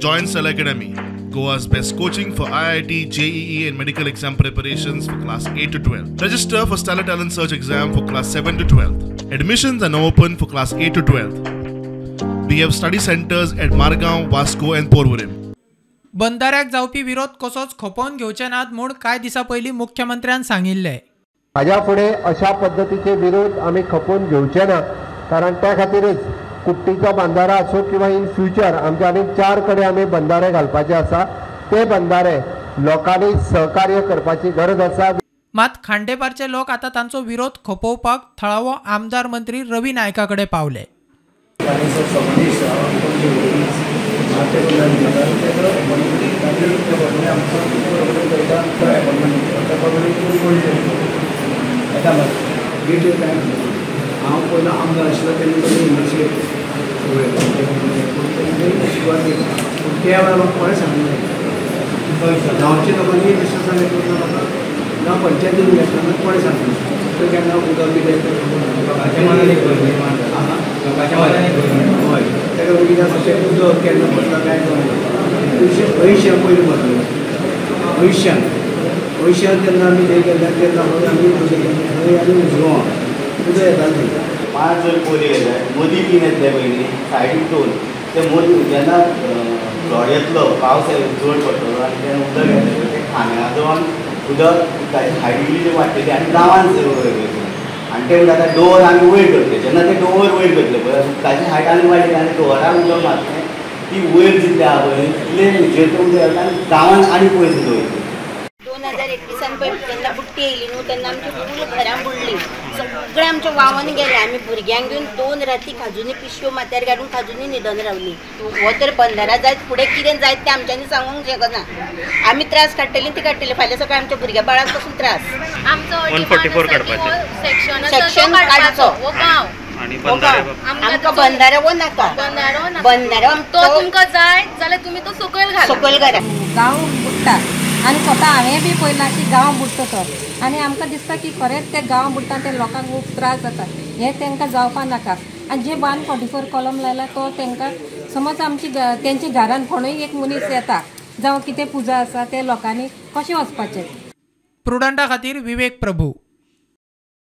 Join Stellar Academy, Goa's best coaching for IIT, JEE and medical exam preparations for class 8 to 12. Register for Stellar Talent Search exam for class 7 to 12. Admissions are now open for class 8 to 12. We have study centers at Margao, Vasco and Porvorim. बंधाऱ्याक जावपी विरोध कसोच खपोवन घेवचे नात म्हूण कांय दिसां पयलीं मुख्यमंत्र्यान सांगिल्लें. हाज्या फुडें अशा पद्दतीचे विरोध आमी खपोवन घेवचे ना, कारण त्या खातीरच कुट्टीचो बंधारा आसूं किंवा इन फ्युचर आमच्या आनीक 4 कडेन आमी बंधारे घालपाचे आसा, ते बंधारे लोकांनी सहकार्य करपाची गरज आसा. मात खांडेपारचे लोक आतां तांचो विरोध खपोवपाक थळावो आमदार मंत्री रवी नायका कडेन पावले. हांव पयलो आमदार आशिल्लो तेन्ना तांणी इनिशिएट सुरवात केली, पूण त्या वेळार म्हाका कोणें सांगलें गांवच्या लोकांनी विश्वासान घेतलो म्हाका, ना पंचायतीन घेतलो ना कोणें सांगलें. तो केन्ना उदक बी हय ताका लागून कितें आसा तें उदक केन्ना पडटा कांय कळना. अंयश्यां पयलीं भरलें, अंयश्यां तेन्ना आमी थंय गेल्ले तेन्ना आमी थंय आनी उजगांवां उदक येतालें. 5 जर पोली गेले मदीं 3 येतले पयलीं सायडीक 2, ते मदीं जेन्ना फ्लड येतलो पावस चड पडटलो आनी तेन्ना उदक येतलें तें खांब्या जावन उदक उदकाची हायट इल्ली वाडटली आनी गांवान वयतलें. आनी ते म्हणटा आतां डोर आमी वयर करतले, जेन्ना ते डोर वयर करतले पळय उदकाची हायट आनी वाडली आनी डोराक उदक मारतलें ती वयर जितली आहा पळय तितले उचेर तें उदक येता आनी गांवान आनी पयस उदक वयतलें. 2021 पळय जेन्ना बुट्टी येयली न्हू तेन्ना आमची फूल घरां बुडली, सगळें आमचें व्हांवन गेलें. आमी भुरग्यांक घेवन 2 राती खाजूनी पिशव्यो माथ्यार घालून खाजूनी न्हिदोन रावली. हो तर बंधारा जायत फुडें कितें जायत तें आमच्यांनी सांगूंक शकना. आमी त्रास काडटलीं ती काडटलीं, फाल्यां सकाळीं आमच्या भुरग्या बाळाक पसून त्रास. आमचो सेक्शन काडचो, आमकां बंधारो वो नाका, बंधारो तो तुमकां जाय जाल्यार तुमी तो सकयल घाला, सकयल घाला. गांव बुडटा आनी स्वता हांवें बी पळयलां की गांव बुडटा तो, आनी आमकां दिसता की खरेंच ते गांव बुडटा ते लोकांक खूब त्रास जाता, हें तांकां जावपा नाका. आनी जे 144 कॉलम लायला तो तांकां समज आमची तेंच्या घरान कोणूय एक मनीस येता जावं कितें पुजा आसा ते लोकांनी कशें वचपाचें. प्रुडंटा खातीर विवेक प्रभू.